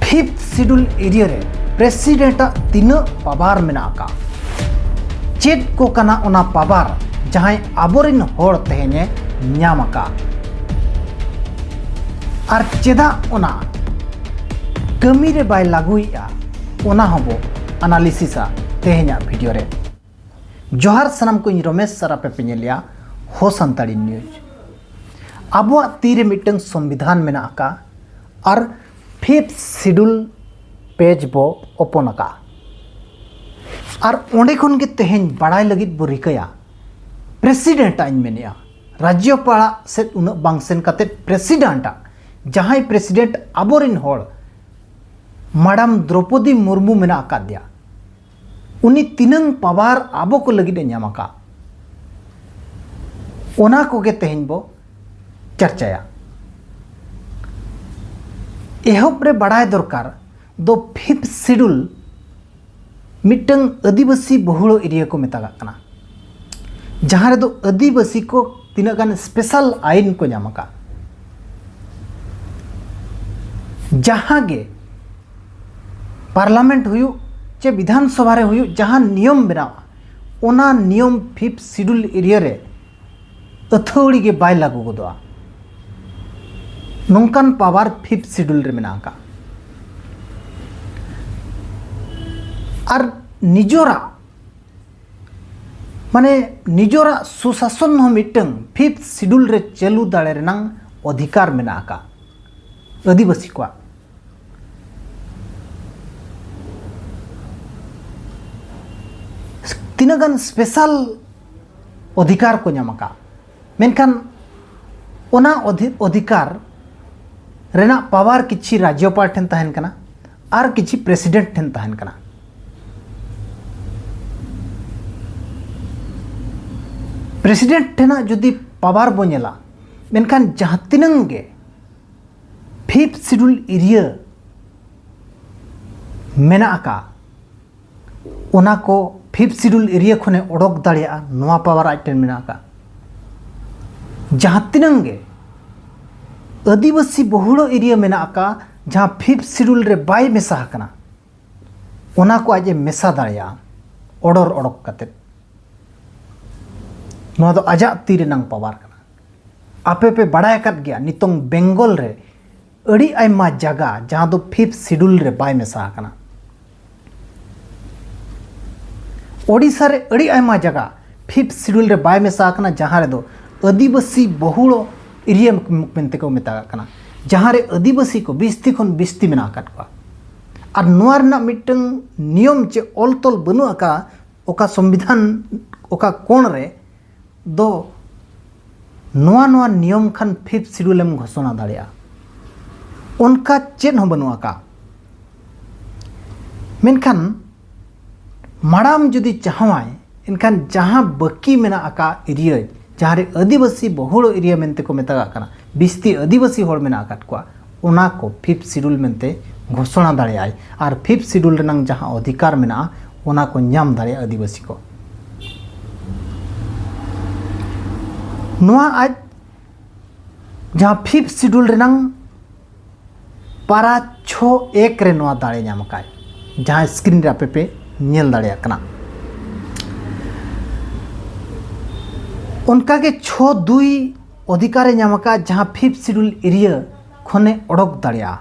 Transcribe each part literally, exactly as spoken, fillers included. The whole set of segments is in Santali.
ᱯᱷᱤᱯᱛᱷ ᱥᱤᱰᱩᱞ ᱮᱨᱤᱭᱟ ᱨᱮ ᱯᱨᱮᱥᱤᱰᱮᱱᱴ ᱟᱜ ᱛᱤᱱᱟᱹᱜ ᱯᱟᱣᱟᱨ ᱢᱮᱱᱟᱜ ᱟᱠᱟᱫ? ᱪᱮᱫ ᱠᱚ ᱠᱟᱱᱟ ᱚᱱᱟ ᱯᱟᱣᱟᱨ ᱡᱟᱦᱟᱸᱭ ᱟᱵᱚᱨᱮᱱ ᱦᱚᱲ ᱛᱮᱦᱮᱧᱮ ᱧᱟᱢ ᱟᱠᱟᱫ? ᱟᱨ ᱪᱮᱫᱟᱜ ᱚᱱᱟ ᱠᱟᱹᱢᱤ ᱨᱮ ᱵᱟᱭ ᱞᱟᱹᱜᱩᱭᱮᱫᱼᱟ, ᱚᱱᱟ ᱦᱚᱸᱵᱚ ᱟᱱᱟᱞᱤᱥᱤᱥᱟ ᱛᱮᱦᱮᱧᱟᱜ ᱵᱷᱤᱰᱤᱭᱳ ᱨᱮ᱾ ᱡᱚᱦᱟᱨ ᱥᱟᱱᱟᱢ ᱠᱚ, ᱤᱧ ᱨᱚᱢᱮᱥ ᱟᱨ ᱟᱯᱮ ᱯᱮ ᱧᱮᱞᱮᱜᱼᱟ ᱦᱳ ᱥᱟᱱᱛᱟᱲᱤ ᱱᱤᱭᱩᱡᱽ᱾ ᱟᱵᱚᱣᱟᱜ ᱛᱤᱨᱮ ᱢᱤᱫᱴᱟᱝ ᱥᱚᱝᱵᱤᱫᱷᱟᱱ ᱢᱮᱱᱟᱜ ᱟᱠᱟᱫ ᱟᱨ ᱯᱷᱤᱯᱛᱷ ᱥᱤᱰᱩᱞ ᱯᱮᱡᱽ ᱵᱚ ᱳᱯᱚᱱ ᱟᱠᱟᱫᱼᱟ᱾ ᱟᱨ ᱚᱸᱰᱮ ᱠᱷᱚᱱ ᱜᱮ ᱛᱮᱦᱮᱧ ᱵᱟᱲᱟᱭ ᱞᱟᱹᱜᱤᱫ ᱵᱚ ᱨᱤᱠᱟᱹᱭᱟ, ᱯᱨᱮᱥᱤᱰᱮᱱᱴ ᱟᱜ ᱤᱧ ᱢᱮᱱᱮᱜᱼᱟ, ᱨᱟᱡᱽᱡᱚᱯᱟᱲᱟᱜ ᱥᱮᱫ ᱩᱱᱟᱹᱜ ᱵᱟᱝ ᱥᱮᱱ ᱠᱟᱛᱮ ᱯᱨᱮᱥᱤᱰᱮᱱᱴ ᱟᱜ, ᱡᱟᱦᱟᱸᱭ ᱯᱨᱮᱥᱤᱰᱮᱱᱴ ᱟᱵᱚᱨᱮᱱ ᱦᱚᱲ ᱢᱟᱰᱟᱢ ᱫᱨᱚᱯᱚᱫᱤ ᱢᱩᱨᱢᱩ ᱢᱮᱱᱟᱜ ᱟᱠᱟᱫᱮᱭᱟ, ᱩᱱᱤ ᱛᱤᱱᱟᱹᱝ ᱯᱟᱣᱟᱨ ᱟᱵᱚ ᱠᱚ ᱞᱟᱹᱜᱤᱫ ᱮ ᱧᱟᱢ ᱟᱠᱟᱫ, ᱚᱱᱟ ᱠᱚᱜᱮ ᱛᱮᱦᱮᱧ ᱵᱚ ᱪᱟᱨᱪᱟᱭᱟ᱾ ᱮᱦᱚᱵ ᱨᱮ ᱵᱟᱲᱟᱭ ᱫᱚᱨᱠᱟᱨ ᱫᱚ, ᱯᱷᱤᱯᱛᱷ ᱥᱤᱰᱩᱞ ᱢᱤᱫᱴᱟᱝ ᱟᱹᱫᱤᱵᱟᱹᱥᱤ ᱵᱚᱦᱩᱲ ᱮᱨᱤᱭᱟ ᱠᱚ ᱢᱮᱛᱟᱜᱟᱜ ᱠᱟᱱᱟ, ᱡᱟᱦᱟᱸ ᱨᱮᱫᱚ ᱟᱹᱫᱤᱵᱟᱹᱥᱤ ᱠᱚ ᱛᱤᱱᱟᱹᱜ ᱜᱟᱱ ᱥᱯᱮᱥᱟᱞ ᱟᱭᱤᱱ ᱠᱚ ᱧᱟᱢ ᱟᱠᱟᱫ᱾ ᱡᱟᱦᱟᱸ ᱜᱮ ᱯᱟᱨᱞᱟᱢᱮᱱᱴ ᱦᱩᱭᱩᱜ ᱪᱮ ᱵᱤᱫᱷᱟᱱ ᱥᱚᱵᱷᱟ ᱨᱮ ᱦᱩᱭᱩᱜ, ᱡᱟᱦᱟᱸ ᱱᱤᱭᱚᱢ ᱵᱮᱱᱟᱣᱟ, ᱚᱱᱟ ᱱᱤᱭᱚᱢ ᱯᱷᱤᱯᱛᱷ ᱥᱤᱰᱩᱞ ᱮᱨᱤᱭᱟ ᱨᱮ ᱟᱹᱛᱷᱟᱹᱣᱲᱤ ᱜᱮ ᱵᱟᱭ ᱞᱟᱹᱜᱩ ᱜᱚᱫᱚᱜᱼᱟ᱾ ᱱᱚᱝᱠᱟᱱ ᱯᱟᱣᱟᱨ ᱯᱷᱤᱯᱛᱷ ᱥᱤᱰᱩᱞ ᱨᱮ ᱢᱮᱱᱟᱜ ᱟᱠᱟᱫ᱾ ᱟᱨ ᱱᱤᱡᱚᱨᱟᱜ, ᱢᱟᱱᱮ, ᱱᱤᱡᱚᱨᱟᱜ ᱥᱩᱥᱟᱥᱚᱱ ᱦᱚᱸ ᱢᱤᱫᱴᱟᱝ ᱯᱷᱤᱯᱛᱷ ᱥᱤᱰᱩᱞ ᱨᱮ ᱪᱟᱹᱞᱩ ᱫᱟᱲᱮ ᱨᱮᱱᱟᱝ ᱚᱫᱷᱤᱠᱟᱨ ᱢᱮᱱᱟᱜ ᱟᱠᱟᱫ ᱟᱹᱫᱤᱵᱟᱹᱥᱤ ᱠᱚᱣᱟᱜ᱾ ᱛᱤᱱᱟᱹᱜ ᱜᱟᱱ ᱥᱯᱮᱥᱟᱞ ᱚᱫᱷᱤᱠᱟᱨ ᱠᱚ ᱧᱟᱢ ᱟᱠᱟᱫ, ᱢᱮᱱᱠᱷᱟᱱ ᱚᱱᱟ ᱚᱫᱷᱤ-, ᱚᱫᱷᱤᱠᱟᱨ ᱨᱮᱱᱟᱜ ᱯᱟᱣᱟᱨ ᱠᱤᱪᱷᱤ ᱨᱟᱡᱽᱡᱚᱯᱟᱲ ᱴᱷᱮᱱ ᱛᱟᱦᱮᱱ ᱠᱟᱱᱟ ᱟᱨ ᱠᱤᱪᱷᱤ ᱯᱨᱮᱥᱤᱰᱮᱱᱴ ᱴᱷᱮᱱ ᱛᱟᱦᱮᱱ ᱠᱟᱱᱟ᱾ ᱯᱨᱮᱥᱤᱰᱮᱱᱴ ᱴᱷᱮᱱᱟᱜ ᱡᱩᱫᱤ ᱯᱟᱣᱟᱨ ᱵᱚ ᱧᱮᱞᱟ, ᱢᱮᱱᱠᱷᱟᱱ ᱡᱟᱦᱟᱸ ᱛᱤᱱᱟᱹᱝ ᱜᱮ ᱯᱷᱤᱯᱛᱷ ᱥᱤᱰᱩᱞ ᱮᱨᱤᱭᱟ ᱢᱮᱱᱟᱜ ᱟᱠᱟᱫ, ᱚᱱᱟ ᱠᱚ ᱯᱷᱤᱯᱛᱷ ᱥᱤᱰᱩᱞ ᱮᱨᱤᱭᱟ ᱠᱷᱚᱱᱮ ᱚᱰᱚᱠ ᱫᱟᱲᱮᱭᱟᱜᱼᱟ, ᱱᱚᱣᱟ ᱯᱟᱣᱟᱨ ᱟᱡ ᱴᱷᱮᱱ ᱢᱮᱱᱟᱜ ᱟᱠᱟᱫ᱾ ᱡᱟᱦᱟᱸ ᱛᱤᱱᱟᱹᱝ ᱜᱮ ᱟᱹᱫᱤᱵᱟᱹᱥᱤ ᱵᱚᱦᱩᱲ ᱮᱨᱤᱭᱟ ᱢᱮᱱᱟᱜ ᱟᱠᱟᱫ, ᱡᱟᱦᱟᱸ ᱯᱷᱤᱯᱛᱷ ᱥᱤᱰᱩᱞ ᱨᱮ ᱵᱟᱭ ᱢᱮᱥᱟ ᱟᱠᱟᱱᱟ, ᱚᱱᱟ ᱠᱚ ᱟᱡ ᱮ ᱢᱮᱥᱟ ᱫᱟᱲᱮᱭᱟᱜᱼᱟ ᱚᱰᱚᱨ ᱚᱰᱚᱠ ᱠᱟᱛᱮᱫ᱾ ᱱᱚᱣᱟ ᱫᱚ ᱟᱡᱟᱜ ᱛᱤ ᱨᱮᱱᱟᱝ ᱯᱟᱣᱟᱨ ᱠᱟᱱᱟ᱾ ᱟᱯᱮ ᱯᱮ ᱵᱟᱲᱟᱭ ᱟᱠᱟᱫ ᱜᱮᱭᱟ, ᱱᱤᱛᱚᱝ ᱵᱮᱝᱜᱚᱞ ᱨᱮ ᱟᱹᱰᱤ ᱟᱭᱢᱟ ᱡᱟᱭᱜᱟ ᱡᱟᱦᱟᱸ ᱫᱚ ᱯᱷᱤᱯᱛᱷ ᱥᱤᱰᱩᱞ ᱨᱮ ᱵᱟᱭ ᱢᱮᱥᱟ ᱟᱠᱟᱱᱟ᱾ ᱳᱰᱤᱥᱟ ᱨᱮ ᱟᱹᱰᱤ ᱟᱭᱢᱟ ᱡᱟᱭᱜᱟ ᱯᱷᱤᱯᱛᱷ ᱥᱤᱰᱩᱞ ᱨᱮ ᱵᱟᱭ ᱢᱮᱥᱟ ᱟᱠᱟᱱᱟ, ᱡᱟᱦᱟᱸ ᱨᱮᱫᱚ ᱟᱹᱫᱤᱵᱟᱹᱥᱤ ᱵᱚᱦᱩᱞ ᱮᱨᱤᱭᱟ ᱢᱮᱱᱛᱮ ᱠᱚ ᱢᱮᱛᱟᱜ ᱠᱟᱱᱟ, ᱡᱟᱦᱟᱸ ᱨᱮ ᱟᱹᱫᱤᱵᱟᱹᱥᱤ ᱠᱚ ᱵᱤᱥᱛᱤ ᱠᱷᱚᱱ ᱵᱤᱥᱛᱤ ᱢᱮᱱᱟᱜ ᱟᱠᱟᱫ ᱠᱚᱣᱟ᱾ ᱟᱨ ᱱᱚᱣᱟ ᱨᱮᱱᱟᱜ ᱢᱤᱫᱴᱟᱝ ᱱᱤᱭᱚᱢ ᱪᱮ ᱚᱞ ᱛᱚᱞ ᱵᱟᱹᱱᱩᱜ ᱟᱠᱟᱫᱼᱟ, ᱚᱠᱟ ᱥᱚᱝᱵᱤᱫᱷᱟᱱ ᱚᱠᱟ ᱠᱚᱬ ᱨᱮ ᱫᱚ ᱱᱚᱣᱟ ᱱᱚᱣᱟ ᱱᱤᱭᱚᱢ ᱠᱷᱟᱱ ᱯᱷᱤᱯᱛᱷ ᱥᱤᱰᱩᱞ ᱮᱢ ᱜᱷᱳᱥᱚᱱᱟ ᱫᱟᱲᱮᱭᱟᱜᱼᱟ, ᱚᱱᱠᱟ ᱪᱮᱫ ᱦᱚᱸ ᱵᱟᱹᱱᱩᱜ ᱟᱠᱟᱫᱼᱟ᱾ ᱢᱮᱱᱠᱷᱟᱱ ᱢᱟᱲᱟᱝ ᱡᱩᱫᱤ ᱪᱟᱦᱟᱣᱟᱭ, ᱮᱱᱠᱷᱟᱱ ᱡᱟᱦᱟᱸ ᱵᱟᱹᱠᱤ ᱢᱮᱱᱟᱜ ᱟᱠᱟᱫ ᱮᱨᱤᱭᱟ, ᱡᱟᱦᱟᱸ ᱨᱮ ᱟᱹᱫᱤᱵᱟᱹᱥᱤ ᱵᱚᱦᱩᱞ ᱮᱨᱤᱭᱟ ᱢᱮᱱᱛᱮ ᱠᱚ ᱢᱮᱛᱟᱜᱟᱜ ᱠᱟᱱᱟ, ᱵᱤᱥᱛᱤ ᱟᱹᱫᱤᱵᱟᱹᱥᱤ ᱦᱚᱲ ᱢᱮᱱᱟᱜ ᱟᱠᱟᱫ ᱠᱚᱣᱟ, ᱚᱱᱟ ᱠᱚ ᱯᱷᱤᱯᱛᱷ ᱥᱤᱰᱩᱞ ᱢᱮᱱᱛᱮ ᱜᱷᱳᱥᱚᱱᱟ ᱫᱟᱲᱮᱭᱟᱜᱼᱟᱭ᱾ ᱟᱨ ᱯᱷᱤᱯᱛᱷ ᱥᱤᱰᱩᱞ ᱨᱮᱱᱟᱝ ᱡᱟᱦᱟᱸ ᱚᱫᱷᱤᱠᱟᱨ ᱢᱮᱱᱟᱜᱼᱟ, ᱚᱱᱟ ᱠᱚ ᱧᱟᱢ ᱫᱟᱲᱮᱭᱟᱜᱼᱟ ᱟᱹᱫᱤᱵᱟᱹᱥᱤ ᱠᱚ᱾ ᱱᱚᱣᱟ ᱟᱡ ᱡᱟᱦᱟᱸ ᱯᱷᱤᱯᱛᱷ ᱥᱤᱰᱩᱞ ᱨᱮᱱᱟᱝ ᱯᱟᱨᱟ ᱪᱷᱚ ᱮᱠ ᱨᱮ ᱱᱚᱣᱟ ᱫᱟᱲᱮ ᱧᱟᱢ ᱟᱠᱟᱫ, ᱡᱟᱦᱟᱸ ᱥᱠᱨᱤᱱ ᱨᱮ ᱟᱯᱮ ᱯᱮ ᱧᱮᱞ ᱫᱟᱲᱮᱭᱟᱜ ᱠᱟᱱᱟ᱾ ᱚᱱᱠᱟᱜᱮ ᱪᱷᱚ ᱫᱩᱭ ᱚᱫᱷᱤᱠᱟᱨᱮ ᱧᱟᱢ ᱟᱠᱟᱫ, ᱡᱟᱦᱟᱸ ᱯᱷᱤᱯᱛᱷ ᱥᱤᱰᱩᱞ ᱮᱨᱤᱭᱟ ᱠᱷᱚᱱᱮ ᱚᱰᱚᱠ ᱫᱟᱲᱮᱭᱟᱜᱼᱟ᱾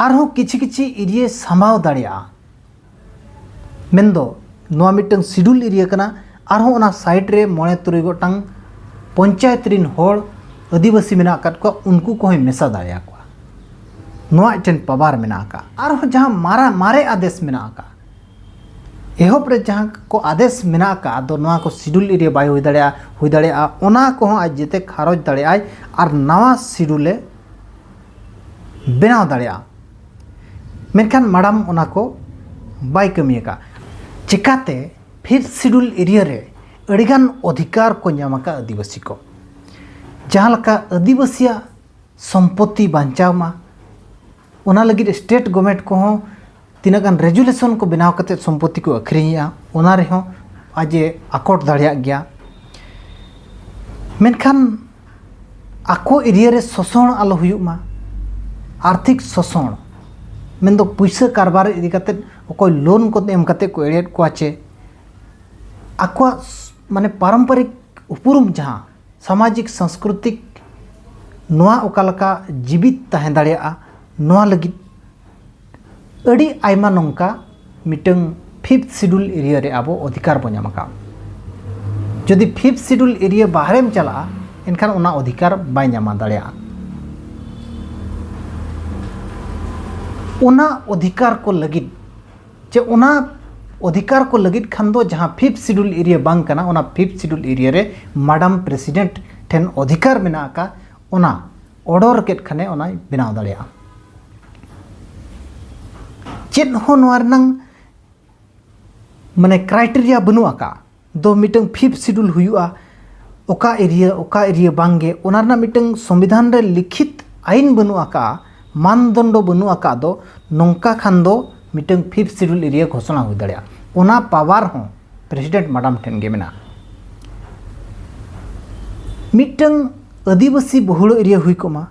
ᱟᱨᱦᱚᱸ ᱠᱤᱪᱷᱤ ᱠᱤᱪᱷᱤ ᱮᱨᱤᱭᱟ ᱥᱟᱢᱵᱟᱣ ᱫᱟᱲᱮᱭᱟᱜᱼᱟ᱾ ᱢᱮᱱᱫᱚ ᱱᱚᱣᱟ ᱢᱤᱫᱴᱟᱝ ᱥᱤᱰᱩᱞ ᱮᱨᱤᱭᱟ ᱠᱟᱱᱟ, ᱟᱨᱦᱚᱸ ᱚᱱᱟ ᱥᱟᱭᱤᱰ ᱨᱮ ᱢᱚᱬᱮ ᱛᱩᱨᱩᱭ ᱜᱚᱴᱟᱝ ᱯᱚᱧᱪᱟᱭᱮᱛ ᱨᱤᱱ ᱦᱚᱲ ᱟᱹᱫᱤᱵᱟᱹᱥᱤ ᱢᱮᱱᱟᱜ ᱟᱠᱟᱫ ᱠᱚᱣᱟ, ᱩᱱᱠᱩ ᱠᱚᱦᱚᱸᱭ ᱢᱮᱥᱟ ᱫᱟᱲᱮᱭᱟᱠᱚᱣᱟ᱾ ᱱᱚᱣᱟ ᱢᱤᱫᱴᱮᱱ ᱯᱟᱣᱟᱨ ᱢᱮᱱᱟᱜ ᱟᱠᱟᱫ᱾ ᱟᱨᱦᱚᱸ ᱡᱟᱦᱟᱸ ᱢᱟᱨᱟ ᱢᱟᱨᱮ ᱟᱫᱮᱥ ᱢᱮᱱᱟᱜ ᱟᱠᱟᱫ, ᱮᱦᱚᱵ ᱨᱮ ᱡᱟᱦᱟᱸ ᱠᱚ ᱟᱫᱮᱥ ᱢᱮᱱᱟᱜ ᱟᱠᱟᱫ, ᱟᱫᱚ ᱱᱚᱣᱟ ᱠᱚ ᱥᱤᱰᱩᱞ ᱮᱨᱤᱭᱟ ᱵᱟᱭ ᱦᱩᱭ ᱫᱟᱲᱮᱭᱟᱜᱼᱟ, ᱦᱩᱭ ᱫᱟᱲᱮᱭᱟᱜᱼᱟ, ᱚᱱᱟ ᱠᱚᱦᱚᱸ ᱟᱡ ᱡᱮᱛᱮ ᱠᱷᱟᱨᱚᱪ ᱫᱟᱲᱮᱭᱟᱜᱼᱟᱭ ᱟᱨ ᱱᱟᱣᱟ ᱥᱤᱰᱩᱞᱮ ᱵᱮᱱᱟᱣ ᱫᱟᱲᱮᱭᱟᱜᱼᱟ᱾ ᱢᱮᱱᱠᱷᱟᱱ ᱢᱟᱲᱟᱝ ᱚᱱᱟ ᱠᱚ ᱵᱟᱭ ᱠᱟᱹᱢᱤ ᱟᱠᱟᱫ᱾ ᱪᱮᱠᱟᱛᱮ ᱯᱷᱤᱯᱛᱷ ᱥᱤᱰᱩᱞ ᱮᱨᱤᱭᱟ ᱨᱮ ᱟᱹᱰᱤᱜᱟᱱ ᱚᱫᱷᱤᱠᱟᱨ ᱠᱚ ᱧᱟᱢ ᱟᱠᱟᱫ ᱟᱹᱫᱤᱵᱟᱹᱥᱤ ᱠᱚ? ᱡᱟᱦᱟᱸ ᱞᱮᱠᱟ ᱟᱹᱫᱤᱵᱟᱹᱥᱤᱭᱟᱜ ᱥᱚᱢᱯᱚᱛᱤ ᱵᱟᱧᱪᱟᱣ ᱢᱟ, ᱚᱱᱟ ᱞᱟᱹᱜᱤᱫ ᱥᱴᱮᱴ ᱜᱚᱵᱷᱢᱮᱱᱴ ᱠᱚᱦᱚᱸ ᱛᱤᱱᱟᱹᱜ ᱜᱟᱱ ᱨᱮᱡᱩᱞᱮᱥᱚᱱ ᱠᱚ ᱵᱮᱱᱟᱣ ᱠᱟᱛᱮ ᱥᱚᱢᱯᱚᱛᱤ ᱠᱚ ᱟᱹᱠᱷᱨᱤᱧᱮᱜᱼᱟ, ᱚᱱᱟ ᱨᱮᱦᱚᱸ ᱟᱡ ᱮ ᱟᱠᱚᱴ ᱫᱟᱲᱮᱭᱟᱜ ᱜᱮᱭᱟ᱾ ᱢᱮᱱᱠᱷᱟᱱ ᱟᱠᱚ ᱮᱨᱤᱭᱟ ᱨᱮ ᱥᱳᱥᱚᱱ ᱟᱞᱚ ᱦᱩᱭᱩᱜ ᱢᱟ, ᱟᱨᱛᱷᱤᱠ ᱥᱳᱥᱚᱱ, ᱢᱮᱱᱫᱚ ᱯᱩᱭᱥᱟᱹ ᱠᱟᱨᱵᱟᱨ ᱤᱫᱤ ᱠᱟᱛᱮᱫ ᱚᱠᱚᱭ ᱞᱳᱱ ᱠᱚ ᱮᱢ ᱠᱟᱛᱮᱫ ᱠᱚ ᱮᱲᱮᱭᱮᱫ ᱠᱚᱣᱟ, ᱪᱮ ᱟᱠᱚᱣᱟᱜ ᱢᱟᱱᱮ ᱯᱟᱨᱚᱢᱯᱚᱨᱤᱠ ᱩᱯᱨᱩᱢ ᱡᱟᱦᱟᱸ ᱥᱟᱢᱟᱡᱤᱠ ᱥᱟᱝᱥᱠᱨᱤᱛᱤᱠ, ᱱᱚᱣᱟ ᱚᱠᱟ ᱞᱮᱠᱟ ᱡᱤᱵᱤᱛ ᱛᱟᱦᱮᱸ ᱫᱟᱲᱮᱭᱟᱜᱼᱟ, ᱱᱚᱣᱟ ᱞᱟᱹᱜᱤᱫ ᱟᱹᱰᱤ ᱟᱭᱢᱟ ᱱᱚᱝᱠᱟ ᱢᱤᱫᱴᱟᱝ ᱯᱷᱤᱯᱛᱷ ᱥᱤᱰᱩᱞ ᱮᱨᱤᱭᱟ ᱨᱮ ᱟᱵᱚ ᱚᱫᱷᱤᱠᱟᱨ ᱵᱚᱱ ᱧᱟᱢ ᱟᱠᱟᱫ᱾ ᱡᱩᱫᱤ ᱯᱷᱤᱯᱛᱷ ᱥᱤᱰᱩᱞ ᱮᱨᱤᱭᱟ ᱵᱟᱦᱨᱮᱢ ᱪᱟᱞᱟᱜᱼᱟ, ᱮᱱᱠᱷᱟᱱ ᱚᱱᱟ ᱚᱫᱷᱤᱠᱟᱨ ᱵᱟᱭ ᱧᱟᱢ ᱫᱟᱲᱮᱭᱟᱜᱼᱟ᱾ ᱚᱱᱟ ᱚᱫᱷᱤᱠᱟᱨ ᱠᱚ ᱞᱟᱹᱜᱤᱫ, ᱪᱮ ᱚᱱᱟ ᱚᱫᱷᱤᱠᱟᱨ ᱠᱚ ᱞᱟᱹᱜᱤᱫ ᱠᱷᱟᱱ ᱫᱚ ᱡᱟᱦᱟᱸ ᱯᱷᱤᱯᱛᱷ ᱥᱤᱰᱩᱞ ᱮᱨᱤᱭᱟ ᱵᱟᱝ ᱠᱟᱱᱟ, ᱚᱱᱟ ᱯᱷᱤᱯᱛᱷ ᱥᱤᱰᱩᱞ ᱮᱨᱤᱭᱟ ᱨᱮ ᱢᱟᱰᱟᱢ ᱯᱨᱮᱥᱤᱰᱮᱱᱴ ᱴᱷᱮᱱ ᱚᱫᱷᱤᱠᱟᱨ ᱢᱮᱱᱟᱜ ᱟᱠᱟᱫ, ᱚᱱᱟ ᱚᱰᱟᱨ ᱠᱮᱫ ᱠᱷᱟᱱᱮ ᱚᱱᱟᱭ ᱵᱮᱱᱟᱣ ᱫᱟᱲᱮᱭᱟᱜᱼᱟ᱾ ᱪᱮᱫ ᱦᱚᱸ ᱱᱚᱣᱟ ᱨᱮᱱᱟᱝ ᱢᱟᱱᱮ ᱠᱨᱟᱭᱴᱮᱨᱤᱭᱟ ᱵᱟᱹᱱᱩᱜ ᱟᱠᱟᱫ ᱫᱚ ᱢᱤᱫᱴᱟᱝ ᱯᱷᱤᱯᱛᱷ ᱥᱤᱰᱩᱞ ᱦᱩᱭᱩᱜᱼᱟ, ᱚᱠᱟ ᱮᱨᱤᱭᱟ ᱚᱠᱟ ᱮᱨᱤᱭᱟ ᱵᱟᱝᱜᱮ, ᱚᱱᱟ ᱨᱮᱱᱟᱜ ᱢᱤᱫᱴᱟᱝ ᱥᱚᱝᱵᱤᱫᱷᱟᱱ ᱨᱮ ᱞᱤᱠᱷᱤᱛ ᱟᱭᱤᱱ ᱵᱟᱹᱱᱩᱜ ᱟᱠᱟᱫ, ᱢᱟᱱᱫᱚᱱᱰᱚ ᱵᱟᱹᱱᱩᱜ ᱟᱠᱟᱫ ᱫᱚ, ᱱᱚᱝᱠᱟ ᱠᱷᱟᱱ ᱫᱚ ᱢᱤᱫᱴᱟᱝ ᱯᱷᱤᱯᱛᱷ ᱥᱤᱰᱩᱞ ᱮᱨᱤᱭᱟ ᱜᱷᱳᱥᱚᱱᱟ ᱦᱩᱭ ᱫᱟᱲᱮᱭᱟᱜᱼᱟ᱾ ᱚᱱᱟ ᱯᱟᱣᱟᱨ ᱦᱚᱸ ᱯᱨᱮᱥᱤᱰᱮᱱᱴ ᱢᱟᱰᱟᱢ ᱴᱷᱮᱱ ᱜᱮ ᱢᱮᱱᱟᱜᱼᱟ᱾ ᱢᱤᱫᱴᱟᱝ ᱟᱹᱫᱤᱵᱟᱹᱥᱤ ᱵᱚᱦᱩᱞ ᱮᱨᱤᱭᱟ ᱦᱩᱭ ᱠᱚᱜ ᱢᱟ,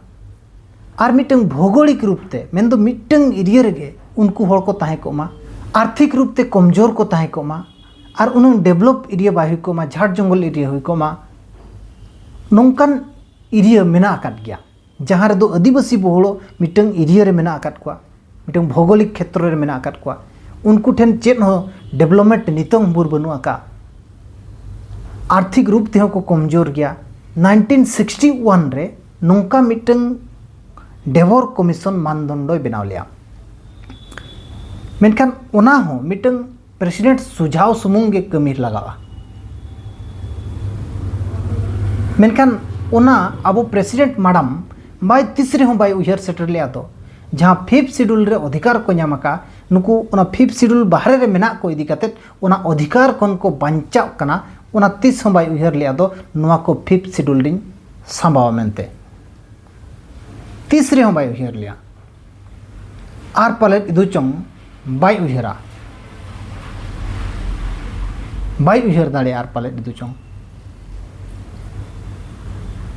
ᱟᱨ ᱢᱤᱫᱴᱟᱝ ᱵᱷᱳᱜᱳᱞᱤᱠ ᱨᱩᱯ ᱛᱮ, ᱢᱮᱱᱫᱚ ᱢᱤᱫᱴᱟᱝ ᱮᱨᱤᱭᱟ ᱨᱮᱜᱮ ᱩᱱᱠᱩ ᱦᱚᱲ ᱠᱚ ᱛᱟᱦᱮᱸ ᱠᱚᱜ ᱢᱟ, ᱟᱨᱛᱷᱤᱠ ᱨᱩᱯ ᱛᱮ ᱠᱚᱢᱡᱳᱨ ᱠᱚ ᱛᱟᱦᱮᱸ ᱠᱚᱜ ᱢᱟ, ᱟᱨ ᱩᱱᱟᱹᱝ ᱰᱮᱵᱷᱞᱚᱯ ᱮᱨᱤᱭᱟ ᱵᱟᱭ ᱦᱩᱭ ᱠᱚᱜ ᱢᱟ, ᱡᱷᱟᱲ ᱡᱚᱝᱜᱚᱞ ᱮᱨᱤᱭᱟ ᱦᱩᱭ ᱠᱚᱜ ᱢᱟ, ᱱᱚᱝᱠᱟᱱ ᱮᱨᱤᱭᱟ ᱢᱮᱱᱟᱜ ᱟᱠᱟᱫ ᱜᱮᱭᱟ, ᱡᱟᱦᱟᱸ ᱨᱮᱫᱚ ᱟᱹᱫᱤᱵᱟᱹᱥᱤ ᱵᱚᱦᱩᱞ ᱢᱤᱫᱴᱟᱝ ᱮᱨᱤᱭᱟ ᱨᱮ ᱢᱮᱱᱟᱜ ᱟᱠᱟᱫ ᱠᱚᱣᱟ, ᱢᱤᱫᱴᱟᱝ ᱵᱷᱳᱜᱳᱞᱤᱠ ᱠᱷᱮᱛᱨᱚ ᱨᱮ ᱢᱮᱱᱟᱜ ᱟᱠᱟᱫ ᱠᱚᱣᱟ᱾ ᱩᱱᱠᱩ ᱴᱷᱮᱱ ᱪᱮᱫ ᱦᱚᱸ ᱰᱮᱵᱷᱞᱚᱯᱢᱮᱱᱴ ᱱᱤᱛᱚᱝ ᱵᱷᱳᱨ ᱵᱟᱹᱱᱩᱜ ᱟᱠᱟᱫ, ᱟᱨᱛᱷᱤᱠ ᱨᱩᱯ ᱛᱮᱦᱚᱸ ᱠᱚ ᱠᱚᱢᱡᱳᱨ ᱜᱮᱭᱟ᱾ ᱱᱟᱭᱤᱱᱴᱤᱱ ᱥᱤᱠᱥᱴᱤ ᱳᱣᱟᱱ ᱨᱮ ᱱᱚᱝᱠᱟ ᱢᱤᱫᱴᱟᱝ ᱰᱮᱵᱷᱚᱨ ᱠᱚᱢᱤᱥᱚᱱ ᱢᱟᱱᱫᱚᱱᱰᱚᱭ ᱵᱮᱱᱟᱣ ᱞᱮᱫᱼᱟ, ᱢᱮᱱᱠᱷᱟᱱ ᱚᱱᱟ ᱦᱚᱸ ᱢᱤᱫᱴᱟᱝ ᱯᱨᱮᱥᱤᱰᱮᱱᱴ ᱥᱩᱡᱷᱟᱣ ᱥᱩᱢᱩᱝ ᱜᱮ ᱠᱟᱹᱢᱤ ᱞᱟᱜᱟᱜᱼᱟ᱾ ᱢᱮᱱᱠᱷᱟᱱ ᱚᱱᱟ ᱟᱵᱚ ᱯᱨᱮᱥᱤᱰᱮᱱᱴ ᱢᱟᱰᱟᱢ ᱵᱟᱭ ᱛᱤᱥ ᱨᱮᱦᱚᱸ ᱵᱟᱭ ᱩᱭᱦᱟᱹᱨ ᱥᱮᱴᱮᱨ ᱞᱮᱫᱼᱟ ᱫᱚ, ᱡᱟᱦᱟᱸ ᱯᱷᱤᱯᱛᱷ ᱥᱤᱰᱩᱞ ᱨᱮ ᱚᱫᱷᱤᱠᱟᱨ ᱠᱚ ᱧᱟᱢ ᱟᱠᱟᱫ, ᱱᱩᱠᱩ ᱚᱱᱟ ᱯᱷᱤᱯᱛᱷ ᱥᱤᱰᱩᱞ ᱵᱟᱦᱨᱮ ᱨᱮ ᱢᱮᱱᱟᱜ ᱠᱚ ᱤᱫᱤ ᱠᱟᱛᱮᱫ ᱚᱱᱟ ᱚᱫᱷᱤᱠᱟᱨ ᱠᱷᱚᱱ ᱠᱚ ᱵᱟᱧᱪᱟᱜ ᱠᱟᱱᱟ, ᱚᱱᱟ ᱛᱤᱥ ᱦᱚᱸ ᱵᱟᱭ ᱩᱭᱦᱟᱹᱨ ᱞᱮᱫᱼᱟ ᱫᱚ ᱱᱚᱣᱟ ᱠᱚ ᱯᱷᱤᱯᱛᱷ ᱥᱤᱰᱩᱞ ᱨᱤᱧ ᱥᱟᱢᱵᱟᱣᱟ ᱢᱮᱱᱛᱮ᱾ ᱛᱤᱥ ᱨᱮᱦᱚᱸ ᱵᱟᱭ ᱩᱭᱦᱟᱹᱨ ᱞᱮᱫᱼᱟ᱾ ᱟᱨ ᱯᱟᱞᱮᱫ ᱤᱫᱩ ᱪᱚᱝ ᱵᱟᱭ ᱩᱭᱦᱟᱹᱨᱟ, ᱵᱟᱭ ᱩᱭᱦᱟᱹᱨ ᱫᱟᱲᱮᱭᱟᱜᱼᱟ ᱟᱨ ᱯᱟᱞᱮᱫ ᱤᱫᱩ ᱪᱚᱝ᱾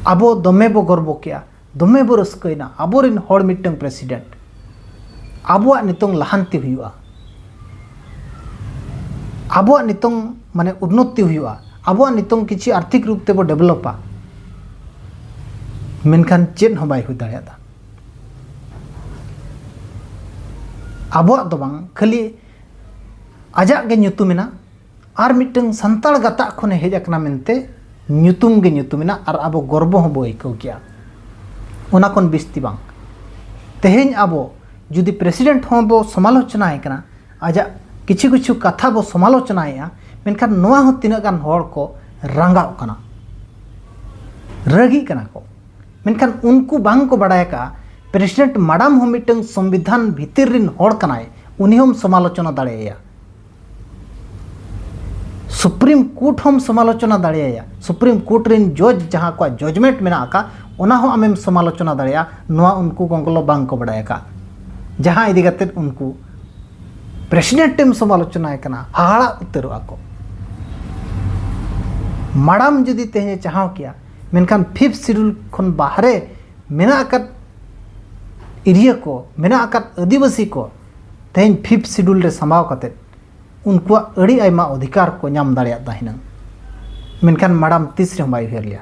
ᱟᱵᱚ ᱫᱚᱢᱮ ᱵᱚ ᱜᱚᱨᱵᱚ ᱠᱮᱜᱼᱟ, ᱫᱚᱢᱮ ᱵᱚ ᱨᱟᱹᱥᱠᱟᱹᱭᱮᱱᱟ, ᱟᱵᱚᱨᱮᱱ ᱦᱚᱲ ᱢᱤᱫᱴᱟᱝ ᱯᱨᱮᱥᱤᱰᱮᱱᱴ᱾ ᱟᱵᱚᱣᱟᱜ ᱱᱤᱛᱚᱝ ᱞᱟᱦᱟᱱᱛᱤ ᱦᱩᱭᱩᱜᱼᱟ, ᱟᱵᱚᱣᱟᱜ ᱱᱤᱛᱚᱝ ᱢᱟᱱᱮ ᱩᱱᱱᱚᱛᱤ ᱦᱩᱭᱩᱜᱼᱟ, ᱟᱵᱚᱣᱟᱜ ᱱᱤᱛᱚᱝ ᱠᱤᱪᱷᱤ ᱟᱨᱛᱷᱤᱠ ᱨᱩᱯ ᱛᱮᱵᱚ ᱰᱮᱵᱷᱞᱚᱯᱟ, ᱢᱮᱱᱠᱷᱟᱱ ᱪᱮᱫ ᱦᱚᱸ ᱵᱟᱭ ᱦᱩᱭ ᱫᱟᱲᱮᱭᱟᱫᱟ᱾ ᱟᱵᱚᱣᱟᱜ ᱫᱚ ᱵᱟᱝ, ᱠᱷᱟᱹᱞᱤ ᱟᱡᱟᱜ ᱜᱮ ᱧᱩᱛᱩᱢ ᱮᱱᱟ, ᱟᱨ ᱢᱤᱫᱴᱟᱝ ᱥᱟᱱᱛᱟᱲ ᱜᱟᱛᱟᱠ ᱠᱷᱚᱱᱮ ᱦᱮᱡ ᱟᱠᱟᱱᱟ ᱢᱮᱱᱛᱮ ᱧᱩᱛᱩᱢ ᱜᱮ ᱧᱩᱛᱩᱢ ᱮᱱᱟ, ᱟᱨ ᱟᱵᱚ ᱜᱚᱨᱵᱚ ᱦᱚᱸᱵᱚ ᱟᱹᱭᱠᱟᱹᱣ ᱠᱮᱜᱼᱟ᱾ ᱚᱱᱟ ᱠᱷᱚᱱ ᱵᱤᱥᱛᱤ ᱵᱟᱝ᱾ ᱛᱮᱦᱮᱧ ᱟᱵᱚ ᱡᱩᱫᱤ ᱯᱨᱮᱥᱤᱰᱮᱱᱴ ᱦᱚᱸ ᱵᱚ ᱥᱚᱢᱟᱞᱳᱪᱚᱱᱟᱭᱮ ᱠᱟᱱᱟ, ᱟᱡᱟᱜ ᱠᱤᱪᱷᱩ ᱠᱤᱪᱷᱩ ᱠᱟᱛᱷᱟ ᱵᱚ ᱥᱚᱢᱟᱞᱳᱪᱚᱱᱟᱭᱮᱜᱼᱟ, ᱢᱮᱱᱠᱷᱟᱱ ᱱᱚᱣᱟ ᱦᱚᱸ ᱛᱤᱱᱟᱹᱜ ᱜᱟᱱ ᱦᱚᱲ ᱠᱚ ᱨᱟᱸᱜᱟᱣ ᱠᱟᱱᱟ, ᱨᱟᱹᱜᱤᱜ ᱠᱟᱱᱟ ᱠᱚ᱾ ᱢᱮᱱᱠᱷᱟᱱ ᱩᱱᱠᱩ ᱵᱟᱝ ᱠᱚ ᱵᱟᱲᱟᱭ ᱟᱠᱟᱫᱼᱟ, ᱯᱨᱮᱥᱤᱰᱮᱱᱴ ᱢᱟᱰᱟᱢ ᱦᱚᱸ ᱢᱤᱫᱴᱟᱝ ᱥᱚᱝᱵᱤᱫᱷᱟᱱ ᱵᱷᱤᱛᱤᱨ ᱨᱮᱱ ᱦᱚᱲ ᱠᱟᱱᱟᱭ, ᱩᱱᱤ ᱦᱚᱸᱢ ᱥᱚᱢᱟᱞᱳᱪᱚᱱᱟ ᱫᱟᱲᱮᱭᱟᱭᱟ᱾ ᱥᱩᱯᱨᱤᱢ ᱠᱳᱨᱴ ᱦᱚᱸᱢ ᱥᱚᱢᱟᱞᱳᱪᱚᱱᱟ ᱫᱟᱲᱮᱭᱟᱭᱟ᱾ ᱥᱩᱯᱨᱤᱢ ᱠᱳᱨᱴ ᱨᱮᱱ ᱡᱚᱡᱽ ᱡᱟᱦᱟᱸ ᱠᱚᱣᱟᱜ ᱡᱟᱡᱽᱢᱮᱱᱴ ᱢᱮᱱᱟᱜ ᱟᱠᱟᱫ, ᱚᱱᱟ ᱦᱚᱸ ᱟᱢᱮᱢ ᱥᱚᱢᱟᱞᱳᱪᱚᱱᱟ ᱫᱟᱲᱮᱭᱟᱜᱼᱟ᱾ ᱱᱚᱣᱟ ᱩᱱᱠᱩ ᱜᱚᱝᱜᱚᱞᱚ ᱵᱟᱝ ᱠᱚ ᱵᱟᱲᱟᱭ ᱟᱠᱟᱫ, ᱡᱟᱦᱟᱸ ᱤᱫᱤ ᱠᱟᱛᱮᱫ ᱩᱱᱠᱩ ᱯᱨᱮᱥᱤᱰᱮᱱᱴ ᱮᱢ ᱥᱚᱢᱟᱞᱳᱪᱚᱱᱟᱭ ᱠᱟᱱᱟ, ᱦᱟᱦᱟᱲᱟᱜ ᱩᱛᱟᱹᱨᱚᱜᱼᱟ ᱠᱚ᱾ ᱢᱟᱲᱟᱝ ᱡᱩᱫᱤ ᱛᱮᱦᱮᱧ ᱮ ᱪᱟᱦᱟᱣ ᱠᱮᱭᱟ, ᱢᱮᱱᱠᱷᱟᱱ ᱯᱷᱤᱯᱛᱷ ᱥᱤᱰᱩᱞ ᱠᱷᱚᱱ ᱵᱟᱦᱨᱮ ᱢᱮᱱᱟᱜ ᱟᱠᱟᱫ ᱮᱨᱤᱭᱟ ᱠᱚ, ᱢᱮᱱᱟᱜ ᱟᱠᱟᱫ ᱟᱹᱫᱤᱵᱟᱹᱥᱤ ᱠᱚ ᱛᱮᱦᱮᱧ ᱯᱷᱤᱯᱛᱷ ᱥᱤᱰᱩᱞ ᱨᱮ ᱥᱟᱢᱵᱟᱣ ᱠᱟᱛᱮᱫ ᱩᱱᱠᱩᱣᱟᱜ ᱟᱹᱰᱤ ᱟᱭᱢᱟ ᱚᱫᱷᱤᱠᱟᱨ ᱠᱚ ᱧᱟᱢ ᱫᱟᱲᱮᱭᱟᱜ ᱛᱟᱦᱮᱱᱟ᱾ ᱢᱮᱱᱠᱷᱟᱱ ᱢᱟᱲᱟᱝ ᱛᱤᱥ ᱨᱮᱦᱚᱸ ᱵᱟᱭ ᱩᱭᱦᱟᱹᱨ ᱞᱮᱭᱟ᱾